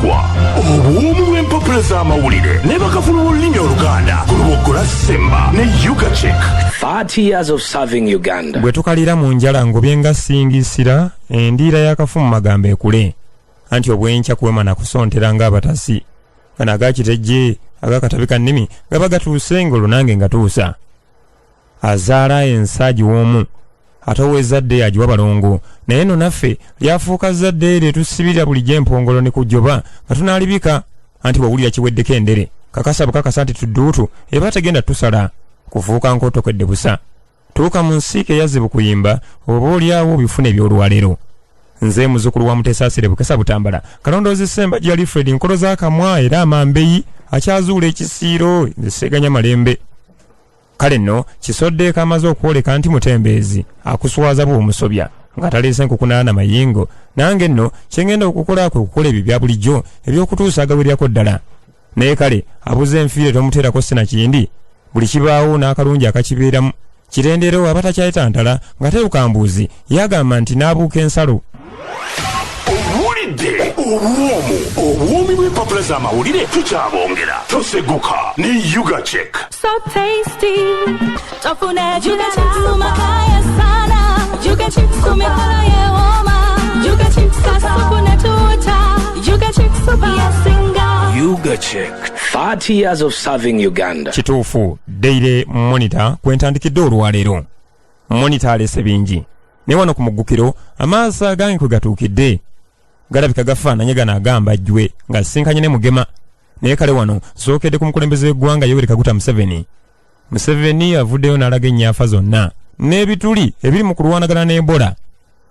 Kaggwa. Obuwoomi bw'empapula z'amawulire ne bakafulu b'olulimi Oluganda ku Luboggola Ssemba ne Ugachek. 30 years of serving Uganda. Bwe tukalira mu njala ngobye nga singisira endiira y'akafu mu magambo ekule anti obwenkya kuwema na kusontera ng'abatasi. Gano aga Kitejje ag'akatabi ka nnimi gaba gatuuse ng'olwo nange ngatuusa. Azaala ensi agiwa omu ate ow'ezzadde agiwa balongo naye nno naffe lyafuuka zzadde lye tusibira bulijjo empongolo ne ku jjoba nga tunaalibika anti bw'owulira kiweddeko endere kakasa bukakasa nti tudduutu eba tegenda tusala kufuuka nkotokedde busa. Tuuka mu nsiike eyazibu kuyimba oba olyawo obifuna eby'olwaleero. Nze muzukulu wa Mutesaasire Bukesa Butambala Kalondoozi Ssembajje Alfred Nkolo z'akamwa era amambeyi akyazuula ekisiiro nze seeganya malembe. Kale nno Kisodde kamaze okwoleka nti mutembeezi akuswaza bw'omusobya nga taleese nkukunala na mayingo nange nno kye ngenda okukola kwe kukola ebyo ebya bulijjo eby'okutuusa agawererako ddala. Naye kale abuza enfiire tomuteerako sinakindi buli kibaawo n'akalungi akakibeeramu. Kirendero aba takyayetantala nga terukambuuzi yagamba nti n'abuuka ensalo. Owulidde obuwoomu obuwoomi bw'empapula z'amawulire tukyabongera toseguka ne Ugachek. So tasty. Tofuna Juga chips umakaya sana. Juga chips kumikolo yeoma. Juga chips kasupu na tuta. Juga chips yasinga. Ugachek, 30 years of serving Uganda. Kituufu Daily Monitor kwentandikidde olwaleero. Monitor alese bingi naye wano ku muggukiro amaaso agange kwe gatuukidde galabika gafaananye gano agamba jjwe ng'asisinkanye ne Mugema. Naye kale wano nsookedde ku mukulembeze w'eggwanga Yoweri Kaguta Museveni. Museveni avuddeyo n'alaga ennyaafa zonna n'ebituli ebiri mu kulwanagana ne Ebola.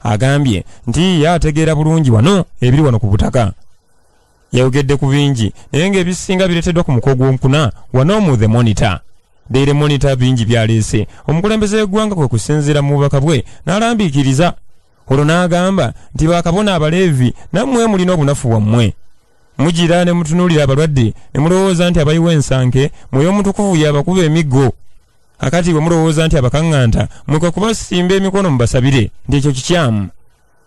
Agambye nti ye ategeera bulungi wano ebiri wano ku butaka. Yayogedde ku bingi naye ng'ebisinga bireeteddwa ku muko gw'okuna wano mu The Monitor. Daily Monitor bingi by'aleese. Omukulembeze w'eggwanga kwe kusinziira mu bubaka bwe n'alambiikiriza olwo n'agamba nti bakabona Abaleevi nammwe mulina obunafu bwammwe. Mugira ne mutunuulira abalwadde ne mulowooza nti abayiwa ensanke Mwoyo Omutukuvu y'abakuba emiggo. Akati bwe mulowooza nti abakaŋŋanta mmwe kwe kubasimba emikono mubasabire nti ekyo kikyamu.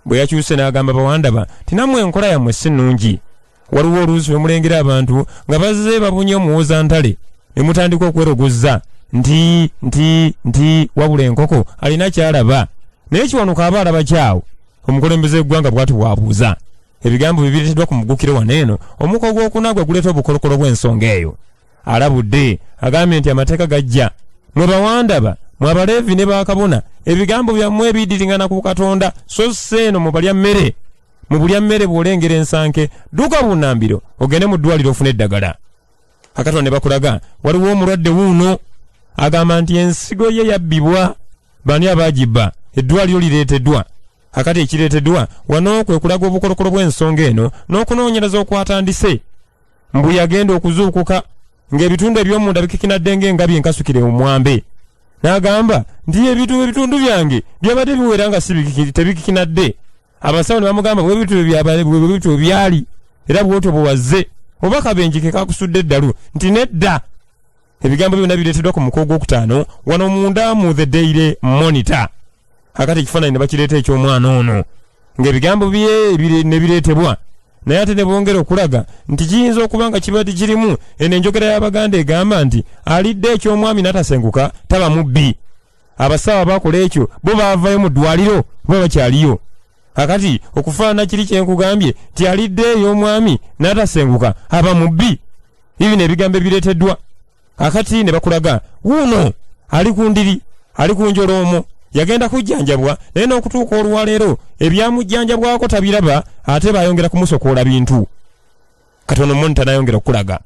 Bwe yakyuse n'agamba bawandaba nti nammwe enkola yammwe si nnungi. Waliwo oluusi lwe mulengera abantu nga bazze babunye omuwoza ntale ne mutandika okwerogozza nti nti nti wabula enkoko alina ky'alaba naye Kiwanuka aba alaba kyawo. Omukulembeze w'eggwanga bw'atyo bw'abuuza. Ebigambo bye bireeteddwa ku muggukiro wano eno omuko ogwokuna gwe guleeta obukolokolo bw'ensonga eyo. Alabudde agambye nti amateeka gajja mwe bawandaba mwe Abaleevi ne bakabona ebigambo byammwe ebiddiringana ku Katonda so si eno mu balya mmere. Mu bulya mmere bw'olengera ensanke dduka bunnambiro ogende mu ddwaliro ofune eddagala. Akatono ne bakulaga waliwo omulwadde wuuno agamba nti ensigo ye yabbibwa. Bani abaagibba? Eddwaliro lireeteddwa. Akati ekireeteddwa wano kwe kulaga obukolokolo bw'ensonga eno n'okunoonyereza okwatandise. Mbu yagenda okuzuukuka ng'ebitundu eby'omunda bikikinadde ng'engabi enkasukire omwambe. N'agamba nti ebitundu byange byabadde biwera nga si tebikikinadde. Abasawo ne bamugamba bwe bityo bwe bityo byali era bw'otyo bwe wazze oba kabenje ke kakusudde eddalu nti nedda. Ebigambo byonna bireeteddwa ku muko ogwokutaano wano munda mu The Daily Monitor. Akati ekifaananyi ne bakireeta eky'omwana ono ng'ebigambo bye ne bireetebwa naye ate ne bongera okulaga nti kiyinza okuba nga kibadde kirimu eno enjogera y'Abaganda egamba nti alidde eky'omwami n'atasenguka taba mubbi. Abasawo abakola ekyo bo baavayo mu ddwaliro oba bakyaliyo? Akati okufaanana kiri kye nkugambye nti alidde ey'omwami n'atasenguka aba mubbi. Bibino ebigambo ebireeteddwa akati ne bakulaga wuuno ali ku ndiri ali ku njoloomo yagenda kujjanjabwa naye n'okutuuka olwaleero ebyamujjanjabwako tabiraba ate bayongera kumusokoola bintu. Katono Monitor n'ayongera okukulaga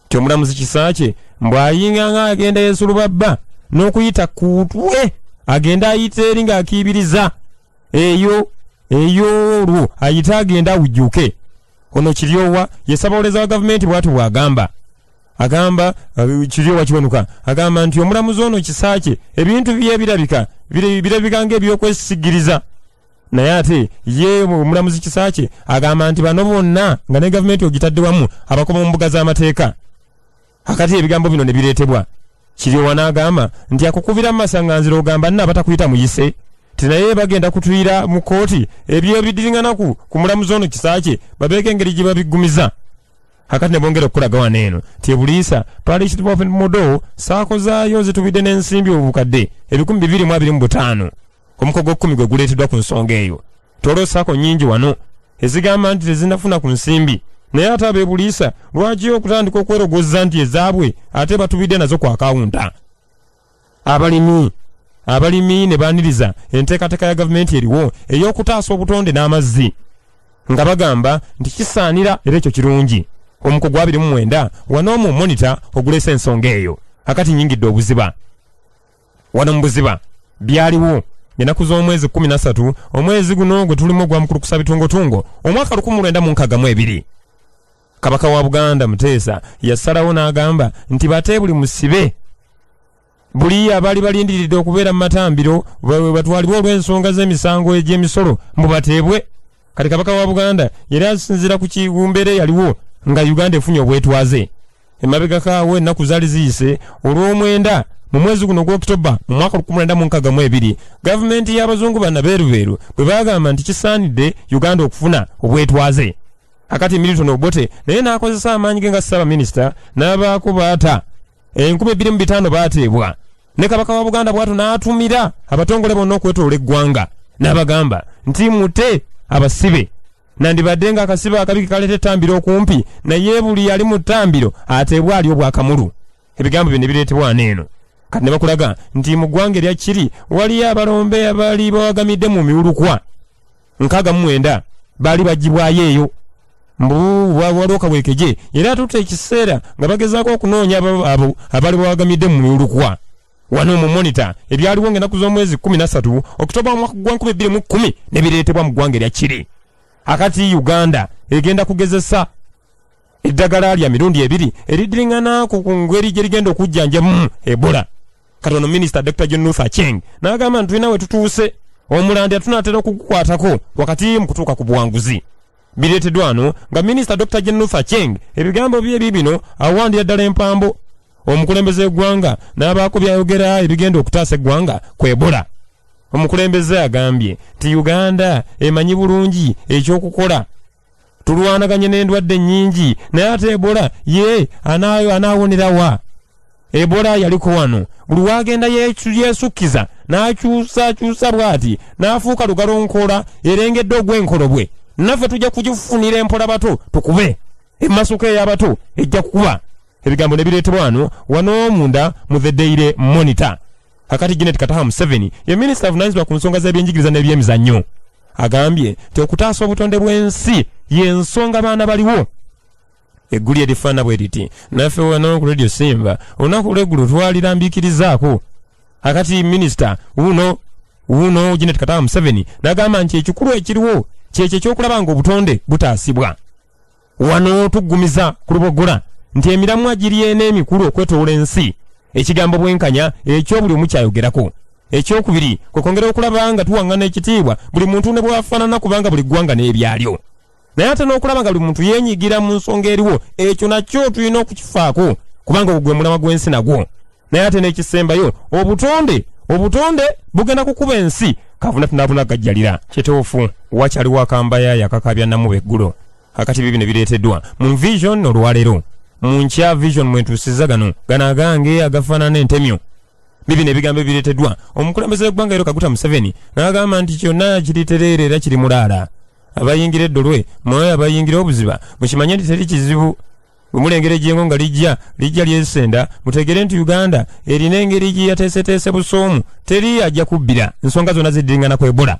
nti omulamuzi Kisaakye mbu ayinga nga agenda yesulubabba n'okuyita kuutwe agenda ayita eri ng'akiibiriza eyo eyo olwo ayite agenda awujjuke. Ono Kiryowa ye ssabawolereza wa gavumenti bw'atyo bw'agamba. Agamba Kiryowa Kiwanuka agamba nti omulamuzi ono Kisaakye ebintu bye birabika ng'ebyokwesigiriza. Naye ate ye omulamuzi Kisaakye agamba nti bano bonna nga ne gavumenti ogitadde wamu abakoma mu mbuga z'amateeka. Akati ebigambo bino ne bireetebwa. Kiryowa n'agamba nti akukubira mu masaŋŋanzira ogamba nno abatakuyita muyise. Ti naye bagenda kutuyira mu kkooti ebyo ebiddiringanaku ku mulamuzi ono Kisaakye babeeko engeri gye babiggumiza. Akati ne bongera okukulaga wano eno nti ebuliisa Parish Development Model saako zaayo zitubidde n'ensimbi obukadde 2,225. Omuko gw'okkumi gwe guleeteddwa ku nsonga eyo. Tolo saako nnyingi wano ezigamba nti tezinnafuna ku nsimbi, naye ate ab'ebuliisa lwaki okutandika okwerogozza nti ezaabwe ate batubidde nazo ku akawunta. Abalimi ne baaniriza enteekateeka ya gavumenti eriwo ey'okutaasa obutonde n'amazzi nga bagamba nti kisaanira era ekyo kirungi. Omuko gwa 29 wano mu Monitor oguleese ensonga eyo. Akati nnyingidde obuziba wano mu buziba byaliwo ennaku z'omwezi 13 omwezi guno gwe tulimu ogwa mukulukusa bitungotungo omwaka 1962. Kabaka wa Buganda Muteesa yasalawo n'agamba nti bate buli musibe buli abaali balindiridde okubeera mu matambiro batwalibwe olw'ensonga z'emisango egy'emisolo mbu bateebwe. Kati Kabaka wa Buganda yali asinziira ku mbeera eyaliwo nga Uganda efunye obwetwaze. Emabegako awo ennaku zaali ziyise olw'omwenda mu mwezi guno ogwa Okitoba mu mwaka 1962 gavumenti y'abazungu bannabeerubeeru bwe baagamba nti kisaanidde Uganda okufuna obwetwaze. Akati Milton Obote naye n'akozesa amaanyi ge nga ssaabaminisita n'abaako baata 2005 baateebwa. Ne Kabaka wa Buganda bw'atyo n'atumira abatongole bonna okwetoloola eggwanga n'abagamba nti mute abasibe. Nandibadde ng'akasibe akabi ke kaleeta ettambiro okumpi, naye buli ali mu ttambiro ateebwa ali obwakamulu. Ebigambo bino bireetebwa wano eno. Kati ne bakulaga nti mu ggwanga erya Chile waliyo abalombe abaali bawagamidde mu miwulukwa 69 baali baggyibwayo eyo. Mbu waliwo kaweekeje era atutte ekiseera nga bagezaako okunoonya abo abaali bawagamidde mu miwulukwa. Wano mu Monitor ebyaliwo ng'ennaku z'omwezi 13 Okitoba omwaka gwa 2010 ne bireetebwa mu ggwanga erya Chile. Akati Uganda egenda kugezesa eddagala lya mirundi ebiri eriddiringana ku ngeri gye ligenda okujjanjamu Ebola. Kati ono Minisita Dr. John Ruth Aceng n'agamba nti tulina we tutuuse omulandi atunaatera okugukwatako wakati mu kutuuka ku buwanguzi. Bireeteddwa wano nga Minisita Dr. John Ruth Aceng ebigambo bye bibino awandira ddala empambo omukulembeze w'eggwanga n'abaako by'ayogera ebigenda okutaasa eggwanga ku Ebola. Omukulembeze agambye nti Uganda emanyi bulungi ekyokukola, tulwanaganye n'endwadde nnyingi, naye ate Ebola ye anaawonerawa? Ebola yaliko wano buli wagenda yeesukkiza n'akyusakyusa bw'ati n'afuuka lugalo nkola erengedde ogw'enkolobwe. Naffe tujja kugifunira empola bato tukube emasuka ey'abato ejja kukuba. Ebigambo ne bireetebwa wano munda mu The Daily Monitor. Akati Janet Kataha Museveni ye minisita avunaanyizibwa ku nsonga z'ebyenjigiriza n'ebyemizannyo agambye nti okutaasa obutonde bw'ensi y'ensonga baana baliwo. Egguli erifaana bwe riti naffe wano ku Radio Simba olunaku lw'eggulo twalirambikirizaako. Akati minisita wuno Janet Kataha Museveni n'agamba nti ekikulu ekiriwo kyekyo ekyokulaba ng'obutonde butaasibwa. Wano tuggumiza ku Luboggola nti emiramwa giri ena emikulu okwetoloola ensi. Ekigambo bwenkanya ekyo buli omu kyayogerako. Ekyokubiri kwe kwongera okulaba nga tuwaŋŋana ekitiibwa buli muntu ne bw'afaanana kubanga buli ggwanga n'ebyalyo. Naye ate n'okulaba nga buli muntu yeenyigira mu nsonga eriwo ekyo nakyo tulina okukifaako kubanga ogwo gwe mulamwa gw'ensi nagwo. Naye ate n'ekisembayo obutonde bugenda kukuba ensi kavuna tunaabuna gajjalira. Kituufu wakyaliwo akambayaaya akakaabya Namuba eggulo. Akati bibi ne bireeteddwa mu Vision olwaleero. Mu nkya Vision mwentuusizza gano agange agafaanana entemyo. Bibi n'ebigambo ebireeteddwa omukulembeze w'eggwanga Yoweri Kaguta Museveni n'agamba nti kyonna kiri tereere era kiri mulaala. Abayingira eddolwe mwoyo abayingira obuziba mukimanye nti teri kizibu. Bwe mulengera ejjengo nga lijja lyesenda mutegere nti Uganda erina engeri gye yateeseteese busoomu teri ajja kubbira nsonga zonna ziddiringana ku Ebola.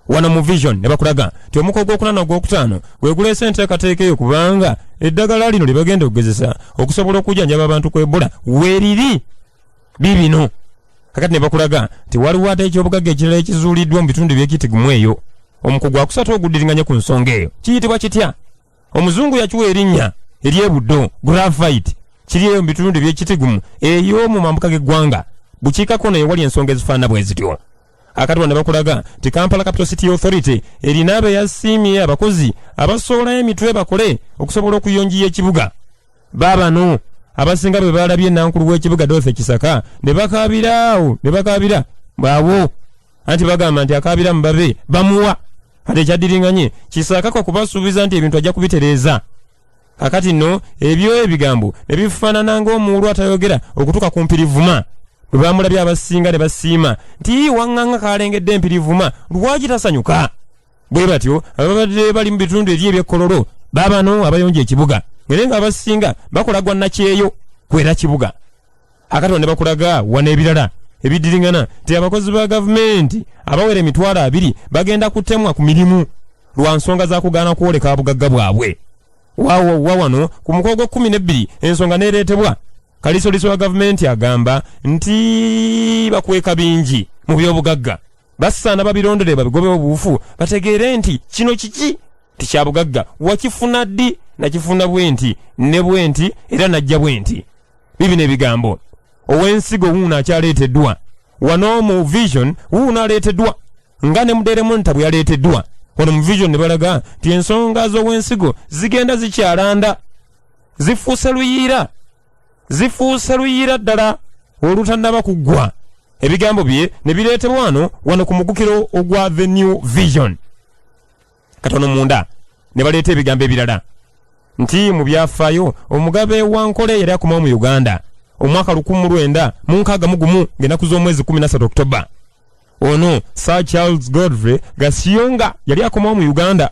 Wano mu Vision ne bakulaga nti omuko ogwokuna n'ogwokutaano gwe guleese enteekateeka eyo kubanga eddagala lino lye bagenda okugezesa okusobola okujjanjaba abantu ku Ebola weeriri bibino. Kakati ne bakulaga nti waliwo ate ekyobugagga ekirala ekizuuliddwa mu bitundu by'Ekitigumu eyo. Omuko gwakusatu oguddiringanye ku nsonga eyo kiyitibwa kitya? Omuzungu yakiwa erinnya ery'ebuddo graphite kiri eyo mu bitundu by'Ekitigumu eyo mu mambuka g'eggwanga. Bukiikakkono ewali ensonga ezifaanana bwe zityo. Akati ne bakulaga nti Kampala Capital City Authority erina abeyasiimye abakozi abasoolayo emitwe bakole okusobola okuyonjiya ekibuga. Baabano abasinga bwe balabye nankulu w'ekibuga Dorothy Kisaka ne bakaabira awo ne bakaabira awo. Anti bagamba nti akaabira mu babe bamuwa. Ate ekyaddiringanye Kisaaka kwe kubasuubiza nti ebintu ajja kubitereeza. Kakati nno ebyo ebigambo ne bifaanana ng'omuwulu atayogera okutuuka ku mpirivuma. Bwe baamulabye abasinga ne basiima nti Waŋŋanga k'alengedde empirivuma lwaki tasanyuka? Bwe batyo ababadde bali mu bitundu eri eby'e Kololo baabano abayonja ekibuga naye ng'abasinga bakola gwa nnakyeyo kwera kibuga. Akatono ne bakulaga wano ebirala ebiddiringana nti abakozi ba gavumenti abawera 20,000 bagenda kutemwa ku mirimu lwa nsonga za kugaana kwoleka bugagga bwabwe. Wa wano ku mukono gw'ekkumi n'ebbiri ensonga n'ereetebwa. Kalisoliso wa gavumenti agamba nti bakweka bingi mu by'obugagga, basaana babirondole babigobe obuufu bategeere nti kino kiki nti kya bugagga, wakifuna ddi, nakifuna bwenti ne bwenti era najja bwenti. Bibino ebigambo ow'ensigo wuuno akyaleeteddwa wano mu Vision, wuuno aleeteddwa nga ne Mudeere Monitor bwe yaleeteddwa wano mu Vision, ne balaga nti ensonga z'ow'ensigo zigenda zikyalanda, zifuuse luyiira, zifuuse luyiira ddala olutannaba kuggwa. Ebigambo bye ne bireetebwa wano ku mugukiro ogwa The New Vision. Katono munda ne baleeta ebigambo ebirala nti mu byafaayo omugabe wa Nkole yali akomawo mu Uganda omwaka 1961 ng'ennaku z'omwezi 13 Oktoba. Ono Sir Charles Godfrey Gasiyonga yali akomawo mu Uganda,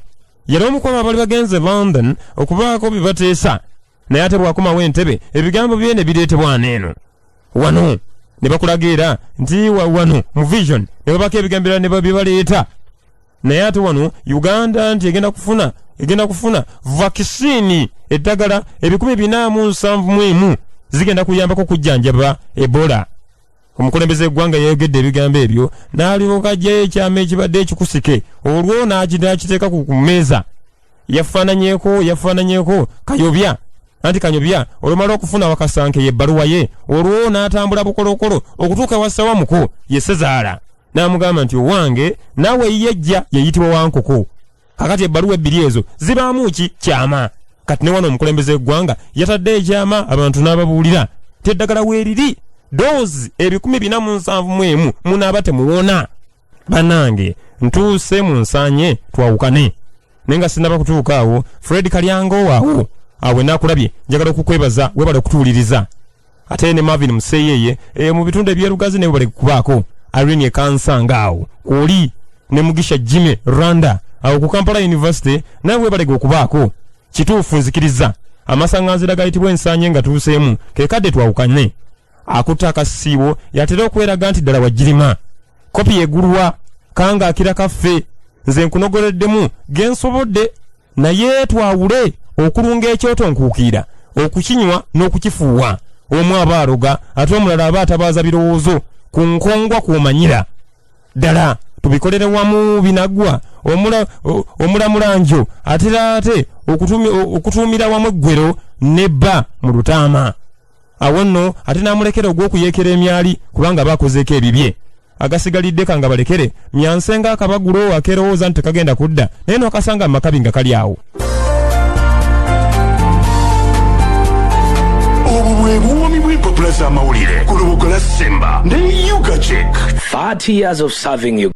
yali omu ku abo abali bagenze London okubaako bye bateesa, naye ate bw'akomawo Entebe ebigambo bye ne bireetebwa eno wano ne bakulaga era nti wano mu Vision ne babako ebigambo ebirala ne bye baleeta. Naye ate wano Uganda nti egenda kufuna vaccine, eddagala 471 zigenda kuyambako kujjanjaba Ebola. Omukulembeze w'eggwanga yayogedde ebigambo ebyo n'alyoka aggyayo ekyama ekibadde ekikusike, olwo n'akiteeka ku mmeeza. Yafaananyeeko Kayobya, anti Kanyobya olumala okufuna wakasanke y'ebbaluwa ye, olwo n'atambula bukolokolo okutuuka ewa Ssewamuko ye Sezaala, n'amugamba nti owange naawe yejja yeyitibwa Wankoko. Kakati ebbaluwa ebbiri ezo zibaamu ki kyama? Kati ne wano omukulembeze w'eggwanga yatadde ekyama abantu n'ababuulira nti eddagala weeriri, doozi 471 munaaba temuwona. Bannange ntuuse mu nsaanye twawukane, naye nga sinnaba kutuuka awo, Fred Kalyango awo awo enaakulabye, njagala okukwebaza, webale okutuwuliriza. Ate ne Marvin Museeyeye mu bitundu ebyerugazi naye webale kubaako. Irene Ekansanga awo kwoli, ne Mugisha Jimmy Rwanda awo ku Kampala University naye webalege okubaako. Kituufu nzikiriza amasaŋŋanzira gayitibwa ensaanye nga tuuseemu ke kadde twawukane. Akutte akasiibo yatera okweraga nti ddala wagirima kopi yegulwa kanga akira kaffe. Nze nkunogoleddemu gensobodde, naye twawule okulunga ekyoto nkuukiira okukinywa n'okukifuuwa. Omu aba aloga ate omulala aba atabaaza birowoozo ku nkongwa kw'omanyira ddala. Tubikolere wamu binaggwa. Omulamulanjo atera ate okutuumira wamu eggwero ne bba mu lutaama. Awo nno ate n'amulekera ogw'okuyeekera emyali kubanga aba akozeeko ebibye. Agasigalidde kanga balekere myanse ng'akabagulo akeerowooza nti tekagenda kudda, naye n'okasanga mu makabi nga kali awo. Obwo bwe buwoomi bw'empapula z'amawulire ku Lubugo la Simba ne Ugachick. 30 years of serving you.